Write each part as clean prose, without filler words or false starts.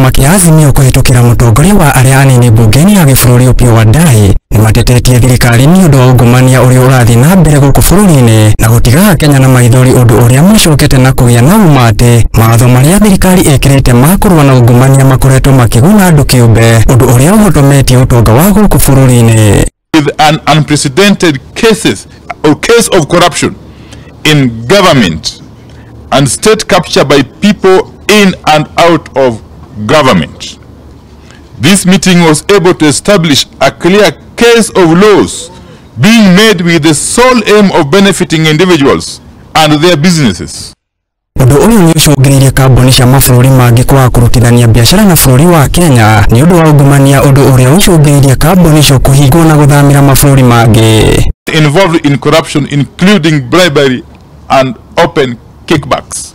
Kĩama kĩa Azimio kũhĩtũkĩra mũtongoria wa arĩa anini mbunge-inĩ ya gĩbũrũri Opiyo Wandayi nĩmatetetie thirikari nĩ ũndũ wa ungumania ũrĩa ũrathiĩ na mbere gũkũ bũrũri-inĩ na gũtiga Kenya na maithori ũndũ ũrĩa macokete na kũgĩa na ũma atĩ mawatho marĩa thirikari ĩkĩrĩte ma kũrũa na ungumania makoretwo makĩguna andũ kĩũmbe, ũndũ ũrĩa ũhotometie ũtonga wa gũkũ bũrũri-inĩ. With an unprecedented cases or case of corruption in government and state capture by people in and out of government. This meeting was able to establish a clear case of laws being made with the sole aim of benefiting individuals and their businesses. Ũndũ ũyũ nĩ ũcũngĩrĩirie kambuni cia mabũrũri mangĩ kwaga kũrutithania biacara na bũrũri wa Kenya nĩ ũndũ wa ungumania, ũndũ ũrĩa ũcũngĩrĩirie kambuni icio kũhingwo na gũthamĩra mabũrũri mangĩ. Involved in corruption, including bribery and open kickbacks.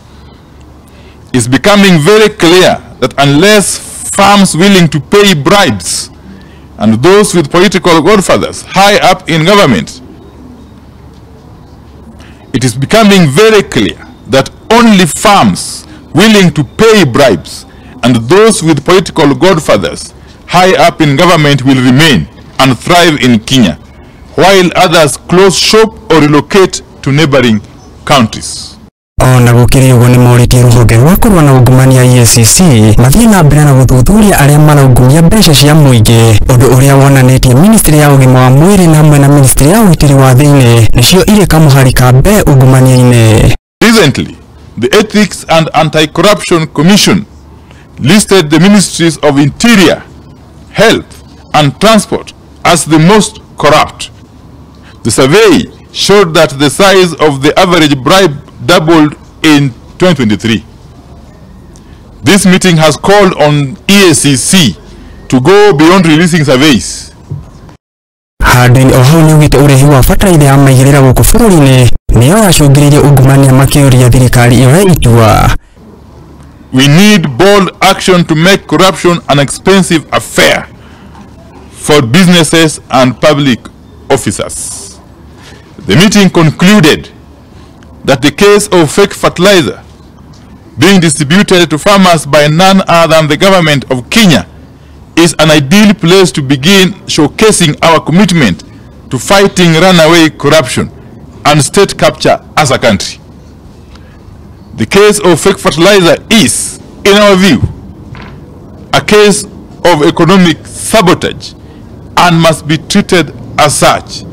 It's becoming very clear that unless firms willing to pay bribes and those with political godfathers high up in government, it is becoming very clear that only firms willing to pay bribes and those with political godfathers high up in government will remain and thrive in Kenya, while others close shop or relocate to neighboring countries. Ona gũkĩrĩ ũguo nĩ morĩtie rũhonge rwa kũrũa na ungumania EACC mathiĩ na mbere na gũthuthuria arĩa maraungumia mbeca cia mũingĩ, ũndũ ũrĩa wonanĩtie ministry ya ũgima wa mwĩrĩ na hamwe na ministry ya ũgitĩri wa thĩinĩ nĩcio irĩ kamũhari ka mbere ungumania-inĩ. Recently, the Ethics and Anti-Corruption Commission listed the ministries of Interior, Health and Transport as the most corrupt. The survey showed that the size of the average bribe doubled in 2023. This meeting has called on EACC to go beyond releasing surveys. Handũ-inĩ o hau nĩaugĩte ũrehi wa bataraitha ya maigĩrĩra gũkũ bũrũri-inĩ nĩyo yacũngĩrĩirie ungumania makĩũria thirikari yoe itua. We need bold action to make corruption an expensive affair for businesses and public officers. The meeting concluded that the case of fake fertilizer being distributed to farmers by none other than the government of Kenya is an ideal place to begin showcasing our commitment to fighting runaway corruption and state capture as a country. The case of fake fertilizer is, in our view, a case of economic sabotage and must be treated as such.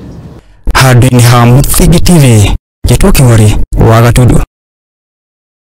Handũ-inĩ ha Mũthingi TV, Gĩtwo Kĩng'ori wa Gatundu.